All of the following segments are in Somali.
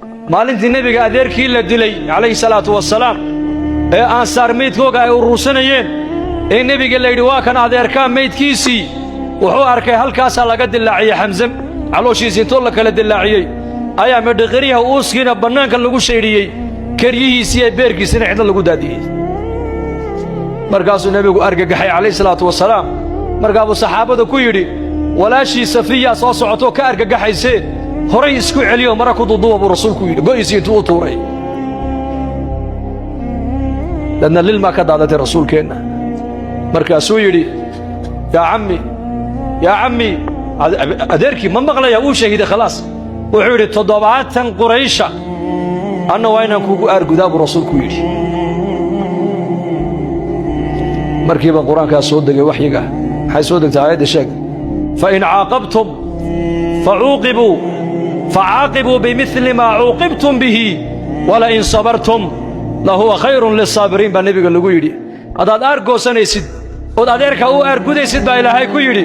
Maalintii nebiga adeerkii la dilay calayhi salaatu wasalaam ee ansaar meydkooga ay urursanayeen ee nebiga la yidhi waa kan adeerkaa meydkiisii, wuxuu arkay halkaasaa laga dillaaciyey Xamse calooshiisii intoo la kala dillaaciyey ayaa midhiqiryaha uuskiina bannaanka lagu shaydhiyey, keryihiisii iyo beerkiisina cidlo lagu daadiyey. Markaasuu nebigu argagaxay calayhi salaatu wasalaam. Markaabuu saxaabada ku yidhi, walaashii Safiyaa soo socotoo ka argagaxaysee horay isku celiyo mara ku duduuba buu rasuulku yidhi, go'iisii intuu u tuuray. Dadna lilmaa ka daadatay rasuulkeenna. Markaasuu yidhi, yaa cammi, yaa cammi, adeerkii ma maqlaya, wuu shahiiday khalaas. Wuxuu yidhi, 70 Quraysha anna waa inaan kugu aargudaa buu rasuulku yidhi. Markiiba qur-aankaa soo degay, waxyiga maxay soo degtay? Aayadda sheeg: fain caaqabtum facuuqibuu facaaqibuu bimili maa cuuqibtum bihi walain sabartum lahuwa khayrun lisaabiriin baa nebiga lagu yidhi. Haddaad aargoosanaysid ood adeerka u aargudaysid baa Ilaahay ku yidhi,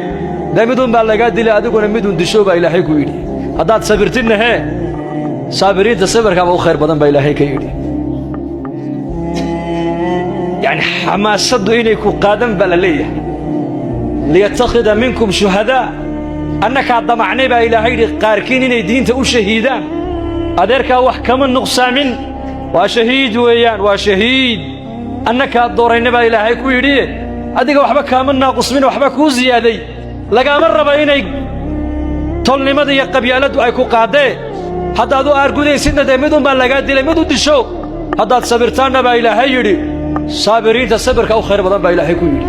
dee midun baa lagaa dilay, adiguna midun disho baa Ilaahay ku yidhi. Haddaad sabirtidna hee, saabiriinta sabirkaaba u khayr badan baa Ilaahay ka yidhi. Yacni xamaasaddu inay ku qaadan baa la leeyahay. Liyattakhida minkum shuhadaa, annakaa damacnay baa Ilaahay yidhi qaarkiin inay diinta u shahiidaan. Adeerkaa wax kama nuqsaamin, waa shahiid weeyaan, waa shahiid. Annakaa doorayna baa Ilaahay ku yidhi, adiga waxba kaama naaqusmin, waxba kuu siyaaday. Lagaama raba inay tolnimada iyo qabyaaladdu ay ku qaaddee. Haddaad u aargudaysidna dee midun baa lagaa dilay, mid u disho. Haddaad sabirtaanna baa Ilaahay yidhi, saabiriinta sabirka u khayr badan baa Ilaahay ku yidhi.